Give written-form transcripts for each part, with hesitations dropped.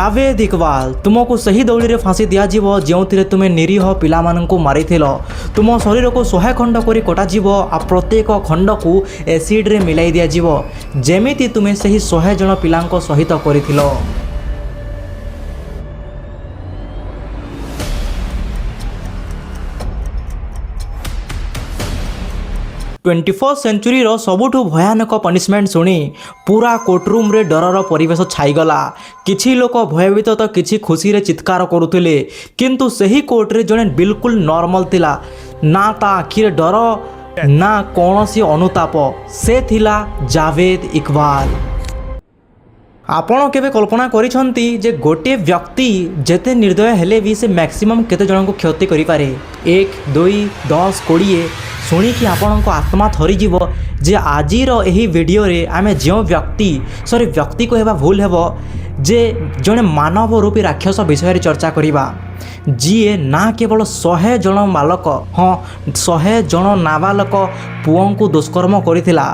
ଜାଭେଦ ଇକବାଲ, ତୁମକୁ ସେହି ଦଉଡ଼ିରେ ଫାଁସି ଦିଆଯିବ ଯେଉଁଥିରେ ତୁମେ ନିରୀହ ପିଲାମାନଙ୍କୁ ମାରିଥିଲ। ତୁମ ଶରୀରକୁ 100 ଖଣ୍ଡ କରି କଟାଯିବ ଆଉ ପ୍ରତ୍ୟେକ ଖଣ୍ଡକୁ ଏସିଡ଼ରେ ମିଲାଇ ଦିଆଯିବ, ଯେମିତି ତୁମେ ସେହି 100 ଜଣ ପିଲାଙ୍କ ସହିତ କରିଥିଲ। 21st ସେଞ୍ଚୁରୀର ସବୁଠୁ ଭୟାନକ ପନିଶମେଣ୍ଟ ଶୁଣି ପୁରା କୋର୍ଟରୁମ୍ରେ ଡରର ପରିବେଶ ଛାଇଗଲା। କିଛି ଲୋକ ଭୟଭୀତ ତ କିଛି ଖୁସିରେ ଚିତ୍କାର କରୁଥିଲେ। କିନ୍ତୁ ସେହି କୋର୍ଟରେ ଜଣେ ବିଲକୁଲ ନର୍ମାଲ ଥିଲା। ନା ତା ଆଖିରେ ଡର, ନା କୌଣସି ଅନୁତାପ। ସେ ଥିଲା ଜାଭେଦ ଇକବାଲ। ଆପଣ କେବେ କଳ୍ପନା କରିଛନ୍ତି ଯେ ଗୋଟିଏ ବ୍ୟକ୍ତି ଯେତେ ନିର୍ଦ୍ଦୟ ହେଲେ ବି ସେ ମ୍ୟାକ୍ସିମମ୍ କେତେ ଜଣଙ୍କୁ କ୍ଷତି କରିପାରେ? 1, 2, 10, 20? ଶୁଣିକି ଆପଣଙ୍କ ଆତ୍ମା ଥରିଯିବ ଯେ ଆଜିର ଏହି ଭିଡ଼ିଓରେ ଆମେ ଯେଉଁ ବ୍ୟକ୍ତି, ସରି, ବ୍ୟକ୍ତି କହିବା ଭୁଲ ହେବ, ଯେ ଜଣେ ମାନବ ରୂପୀ ରାକ୍ଷସ ବିଷୟରେ ଚର୍ଚ୍ଚା କରିବା, ଯିଏ ନା କେବଳ 100 ଜଣ ବାଲକ, ହଁ, 100 ଜଣ ନାବାଳକ ପୁଅଙ୍କୁ ଦୁଷ୍କର୍ମ କରିଥିଲା,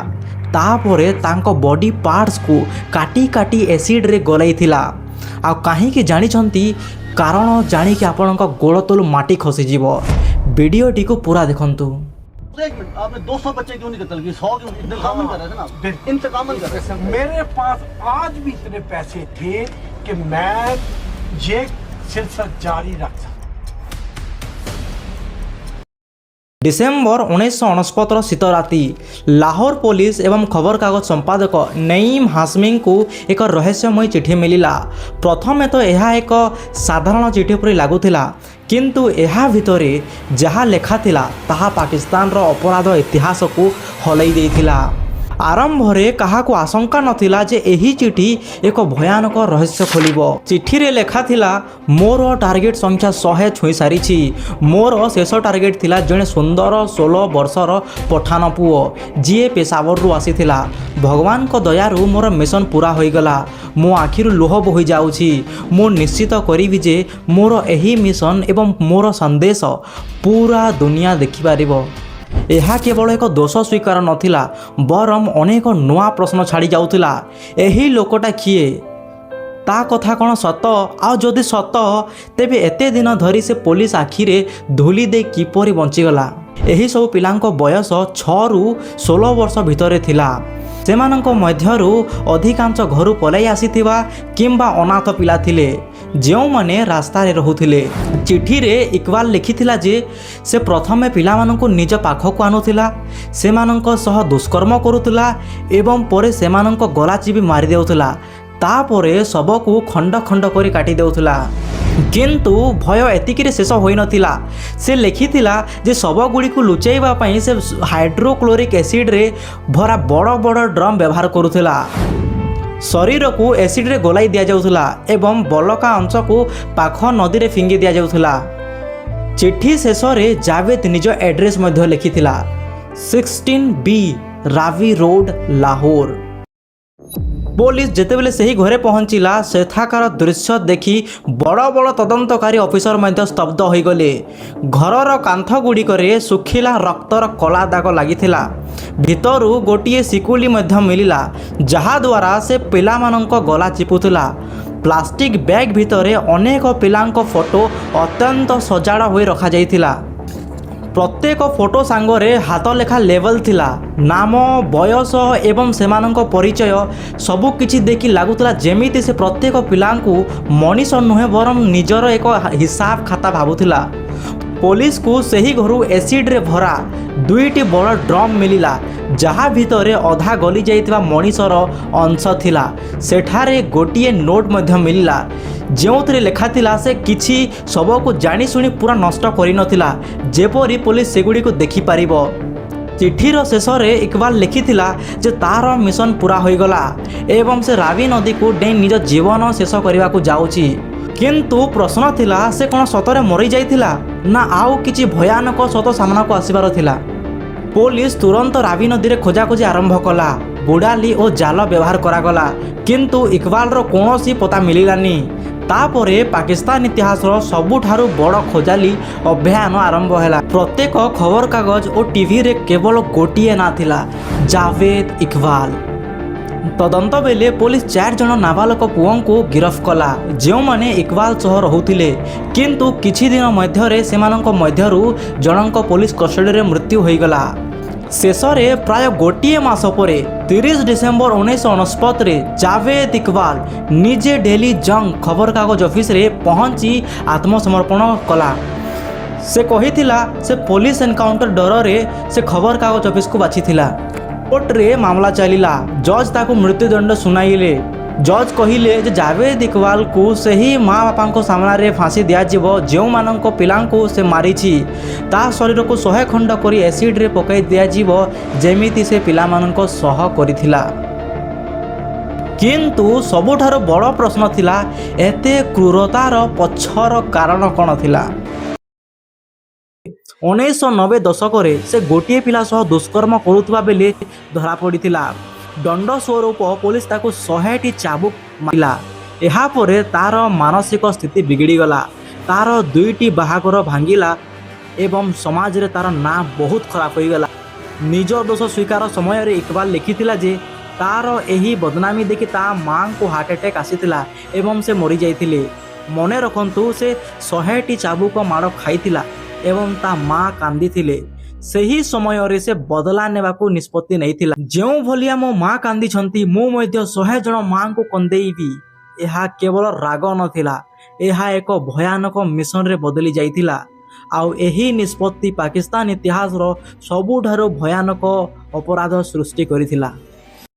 ତାପରେ ତାଙ୍କ ବଡି ପାର୍ଟସକୁ କାଟି କାଟି ଏସିଡ଼ରେ ଗଲାଇଥିଲା। ଆଉ କାହିଁକି ଜାଣିଛନ୍ତି? କାରଣ ଜାଣିକି ଆପଣଙ୍କ ଗୋଡ଼ ତଳୁ ମାଟି ଖସିଯିବ। ଭିଡ଼ିଓଟିକୁ ପୁରା ଦେଖନ୍ତୁ। एक मिनट, आपने 200 बच्चे क्यों नहीं कत्ल किए? 100 क्यों? इंतकामन कर रहे थे ना आप? इंतकामन कर रहे थे। मेरे पास आज भी इतने पैसे थे कि मैं ये सिलसिला जारी रख सकता। ଡିସେମ୍ବର 1999ର ଶୀତ ରାତି। ଲାହୋର ପୋଲିସ ଏବଂ ଖବରକାଗଜ ସମ୍ପାଦକ ନঈମ ହାସମିଙ୍କୁ ଏକ ରହସ୍ୟମୟ ଚିଠି ମିଳିଲା। ପ୍ରଥମେ ତ ଏହା ଏକ ସାଧାରଣ ଚିଠି ପରି ଲାଗୁଥିଲା, କିନ୍ତୁ ଏହା ଭିତରେ ଯାହା ଲେଖା ଥିଲା ତାହା ପାକିସ୍ତାନର ଅପରାଧ ଇତିହାସକୁ ହଲାଇ ଦେଇଥିଲା। ଆରମ୍ଭରେ କାହାକୁ ଆଶଙ୍କା ନଥିଲା ଯେ ଏହି ଚିଠି ଏକ ଭୟାନକ ରହସ୍ୟ ଖୋଲିବ। ଚିଠିରେ ଲେଖା ଥିଲା, "ମୋର ଟାର୍ଗେଟ୍ ସଂଖ୍ୟା 100 ଛୁଇଁ ସାରିଛି। ମୋର ଶେଷ ଟାର୍ଗେଟ୍ ଥିଲା ଜଣେ ସୁନ୍ଦର 16 ବର୍ଷର ପଠାନ ପୁଅ, ଯିଏ ପେଶାବରରୁ ଆସିଥିଲା। ଭଗବାନଙ୍କ ଦୟାରୁ ମୋର ମିଶନ ପୁରା ହୋଇଗଲା। ମୋ ଆଖିରୁ ଲୁହ ବୋହି ଯାଉଛି। ମୁଁ ନିଶ୍ଚିତ କରିବି ଯେ ମୋର ଏହି ମିଶନ ଏବଂ ମୋର ସନ୍ଦେଶ ପୁରା ଦୁନିଆ ଦେଖିପାରିବ।" ଏହା କେବଳ ଏକ ଦୋଷ ସ୍ୱୀକାର ନଥିଲା, ବରଂ ଅନେକ ନୂଆ ପ୍ରଶ୍ନ ଛାଡ଼ି ଯାଉଥିଲା। ଏହି ଲୋକଟା କିଏ? ତା କଥା କ'ଣ ସତ? ଆଉ ଯଦି ସତ, ତେବେ ଏତେ ଦିନ ଧରି ସେ ପୋଲିସ ଆଖିରେ ଧୂଳି ଦେଇ କିପରି ବଞ୍ଚିଗଲା? ଏହି ସବୁ ପିଲାଙ୍କ ବୟସ 6ରୁ 16 ବର୍ଷ ଭିତରେ ଥିଲା। ସେମାନଙ୍କ ମଧ୍ୟରୁ ଅଧିକାଂଶ ଘରୁ ପଳାଇ ଆସିଥିବା କିମ୍ବା ଅନାଥ ପିଲା ଥିଲେ, ଯେଉଁମାନେ ରାସ୍ତାରେ ରହୁଥିଲେ। ଚିଠିରେ ଇକବାଲ ଲେଖିଥିଲା ଯେ ସେ ପ୍ରଥମେ ପିଲାମାନଙ୍କୁ ନିଜ ପାଖକୁ ଆଣୁଥିଲା, ସେମାନଙ୍କ ସହ ଦୁଷ୍କର୍ମ କରୁଥିଲା ଏବଂ ପରେ ସେମାନଙ୍କ ଗଲା ଚିପି ମାରିଦେଉଥିଲା। ତାପରେ ଶବକୁ ଖଣ୍ଡ ଖଣ୍ଡ କରି କାଟି ଦେଉଥିଲା। କିନ୍ତୁ ଭୟ ଏତିକିରେ ଶେଷ ହୋଇନଥିଲା। ସେ ଲେଖିଥିଲା ଯେ ଶବଗୁଡ଼ିକୁ ଲୁଚାଇବା ପାଇଁ ସେ ହାଇଡ୍ରୋକ୍ଲୋରିକ୍ ଏସିଡ଼ରେ ଭରା ବଡ଼ ବଡ଼ ଡ୍ରମ୍ ବ୍ୟବହାର କରୁଥିଲା। ଶରୀରକୁ ଏସିଡ଼ରେ ଗୋଳାଇ ଦିଆଯାଉଥିଲା ଏବଂ ବଳକା ଅଂଶକୁ ପାଖ ନଦୀରେ ଫିଙ୍ଗି ଦିଆଯାଉଥିଲା। ଚିଠି ଶେଷରେ ଜାଭେଦ ନିଜ ଆଡ୍ରେସ୍ ମଧ୍ୟ ଲେଖିଥିଲା, 16B, Ravi road, Lahore. Police ଯେତେବେଳେ ସେହି ଘରେ ପହଞ୍ଚିଲା, ସେଠାକାର ଦୃଶ୍ୟ ଦେଖି ବଡ଼ ବଡ଼ ତଦନ୍ତକାରୀ ଅଫିସର ମଧ୍ୟ ସ୍ତବ୍ଧ ହୋଇଗଲେ। ଘରର କାନ୍ଥ ଗୁଡ଼ିକରେ ଶୁଖିଲା ରକ୍ତର କଳା ଦାଗ ଲାଗିଥିଲା। ଭିତରୁ ଗୋଟିଏ ଶିକୁଳି ମଧ୍ୟ ମିଳିଲା, ଯାହାଦ୍ୱାରା ସେ ପିଲାମାନଙ୍କ ଗଲା ଚିପୁଥିଲା। ପ୍ଲାଷ୍ଟିକ୍ ବ୍ୟାଗ୍ ଭିତରେ ଅନେକ ପିଲାଙ୍କ ଫଟୋ ଅତ୍ୟନ୍ତ ସଜାଡ଼ ହୋଇ ରଖାଯାଇଥିଲା। ପ୍ରତ୍ୟେକ ଫଟୋ ସାଙ୍ଗରେ ହାତ ଲେଖା ଲେବଲ୍ ଥିଲା। ନାମ, ବୟସ ଏବଂ ସେମାନଙ୍କ ପରିଚୟ ସବୁକିଛି ଦେଖି ଲାଗୁଥିଲା ଯେମିତି ସେ ପ୍ରତ୍ୟେକ ପିଲାଙ୍କୁ ମଣିଷ ନୁହେଁ, ବରଂ ନିଜର ଏକ ହିସାବ ଖାତା ଭାବୁଥିଲା। ପୋଲିସକୁ ସେହି ଘରୁ ଏସିଡ଼ରେ ଭରା ଦୁଇଟି ବଡ଼ ଡ୍ରମ୍ ମିଳିଲା, ଯାହା ଭିତରେ ଅଧା ଗଲି ଯାଇଥିବା ମଣିଷର ଅଂଶ ଥିଲା। ସେଠାରେ ଗୋଟିଏ ନୋଟ୍ ମଧ୍ୟ ମିଳିଲା, ଯେଉଁଥିରେ ଲେଖାଥିଲା ସେ କିଛି ଶବକୁ ଜାଣିଶୁଣି ପୁରା ନଷ୍ଟ କରିନଥିଲା, ଯେପରି ପୋଲିସ ସେଗୁଡ଼ିକୁ ଦେଖିପାରିବ। ଚିଠିର ଶେଷରେ ଇକବାଲ ଲେଖିଥିଲା ଯେ ତାର ମିଶନ ପୁରା ହୋଇଗଲା ଏବଂ ସେ ରାବି ନଦୀକୁ ଡେଇଁ ନିଜ ଜୀବନ ଶେଷ କରିବାକୁ ଯାଉଛି। କିନ୍ତୁ ପ୍ରଶ୍ନ ଥିଲା, ସେ କ'ଣ ସତରେ ମରିଯାଇଥିଲା ନା ଆଉ କିଛି ଭୟାନକ ସତ ସାମ୍ନାକୁ ଆସିବାର ଥିଲା? ପୋଲିସ ତୁରନ୍ତ ରାବି ନଦୀରେ ଖୋଜାଖୋଜି ଆରମ୍ଭ କଲା। ବୁଡ଼ାଲି ଓ ଜାଲ ବ୍ୟବହାର କରାଗଲା, କିନ୍ତୁ ଇକବାଲର କୌଣସି ପତା ମିଳିଲାନି। ତାପରେ ପାକିସ୍ତାନ ଇତିହାସର ସବୁଠାରୁ ବଡ଼ ଖୋଜାଲି ଅଭିଯାନ ଆରମ୍ଭ ହେଲା। ପ୍ରତ୍ୟେକ ଖବରକାଗଜ ଓ ଟିଭିରେ କେବଳ ଗୋଟିଏ ନାଁ ଥିଲା, ଜାଭେଦ ଇକବାଲ। ତଦନ୍ତ ବେଳେ ପୋଲିସ ଚାରି ଜଣ ନାବାଳକ ପୁଅଙ୍କୁ ଗିରଫ କଲା, ଯେଉଁମାନେ ଇକବାଲ ସହ ରହୁଥିଲେ। କିନ୍ତୁ କିଛି ଦିନ ମଧ୍ୟରେ ସେମାନଙ୍କ ମଧ୍ୟରୁ ଜଣଙ୍କ ପୋଲିସ କଷ୍ଟଡିରେ ମୃତ୍ୟୁ ହୋଇଗଲା। ଶେଷରେ ପ୍ରାୟ ଗୋଟିଏ ମାସ ପରେ 30 ଡିସେମ୍ବର 1999ରେ ଜାଭେଦ ଇକବାଲ ନିଜେ ଡେଲି ଜଙ୍ଗ ଖବରକାଗଜ ଅଫିସରେ ପହଞ୍ଚି ଆତ୍ମସମର୍ପଣ କଲା। ସେ କହିଥିଲା, ସେ ପୋଲିସ ଏନକାଉଣ୍ଟର ଡରରେ ସେ ଖବରକାଗଜ ଅଫିସକୁ ବାଛିଥିଲା। କୋର୍ଟରେ ମାମଲା ଚାଲିଲା। ଜଜ୍ ତାକୁ ମୃତ୍ୟୁଦଣ୍ଡ ଶୁଣାଇଲେ। ଜଜ୍ କହିଲେ ଯେ ଜାଭେଦ ଇକବାଲକୁ ସେହି ମା ବାପାଙ୍କ ସାମ୍ନାରେ ଫାଁସି ଦିଆଯିବ, ଯେଉଁମାନଙ୍କ ପିଲାଙ୍କୁ ସେ ମାରିଛି। ତା ଶରୀରକୁ 100 ଖଣ୍ଡ କରି ଏସିଡ୍ରେ ପକାଇ ଦିଆଯିବ, ଯେମିତି ସେ ପିଲାମାନଙ୍କ ସହ କରିଥିଲା। କିନ୍ତୁ ସବୁଠାରୁ ବଡ଼ ପ୍ରଶ୍ନ ଥିଲା, ଏତେ କ୍ରୂରତାର ପଛର କାରଣ କ'ଣ ଥିଲା? 1990 ଦଶକରେ ସେ ଗୋଟିଏ ପିଲା ସହ ଦୁଷ୍କର୍ମ କରୁଥିବା ବେଳେ ଧରାପଡ଼ିଥିଲା। ଦଣ୍ଡ ସ୍ୱରୂପ ପୋଲିସ ତାକୁ 100ଟି ଚାବୁକ ମାରିଲା। ଏହାପରେ ତାର ମାନସିକ ସ୍ଥିତି ବିଗିଡ଼ିଗଲା। ତାର ଦୁଇଟି ବାହାଘର ଭାଙ୍ଗିଲା ଏବଂ ସମାଜରେ ତାର ନାଁ ବହୁତ ଖରାପ ହୋଇଗଲା। ନିଜ ଦୋଷ ସ୍ୱୀକାର ସମୟରେ ଇକବାଲ ଲେଖିଥିଲା ଯେ ତାର ଏହି ବଦନାମୀ ଦେଖି ତା ମାଆଙ୍କୁ ହାର୍ଟ ଆଟାକ୍ ଆସିଥିଲା ଏବଂ ସେ ମରିଯାଇଥିଲେ। ମନେ ରଖନ୍ତୁ, ସେ 100ଟି ଚାବୁକ ମାଡ଼ ଖାଇଥିଲା ଏବଂ ତା ମା କାନ୍ଦିଥିଲେ। ସେହି ସମୟରେ ସେ ବଦଲା ନେବାକୁ ନିଷ୍ପତ୍ତି ନେଇଥିଲା। ଯେଉଁ ଭଳିଆ ମୋ ମା କାନ୍ଦିଛନ୍ତି, ମୁଁ ମଧ୍ୟ 100 ଜଣ ମାଙ୍କୁ କନ୍ଦେଇବି। ଏହା କେବଳ ରାଗ ନଥିଲା, ଏହା ଏକ ଭୟାନକ ମିଶନରେ ବଦଳି ଯାଇଥିଲା। ଆଉ ଏହି ନିଷ୍ପତ୍ତି ପାକିସ୍ତାନ ଇତିହାସର ସବୁଠାରୁ ଭୟାନକ ଅପରାଧ ସୃଷ୍ଟି କରିଥିଲା।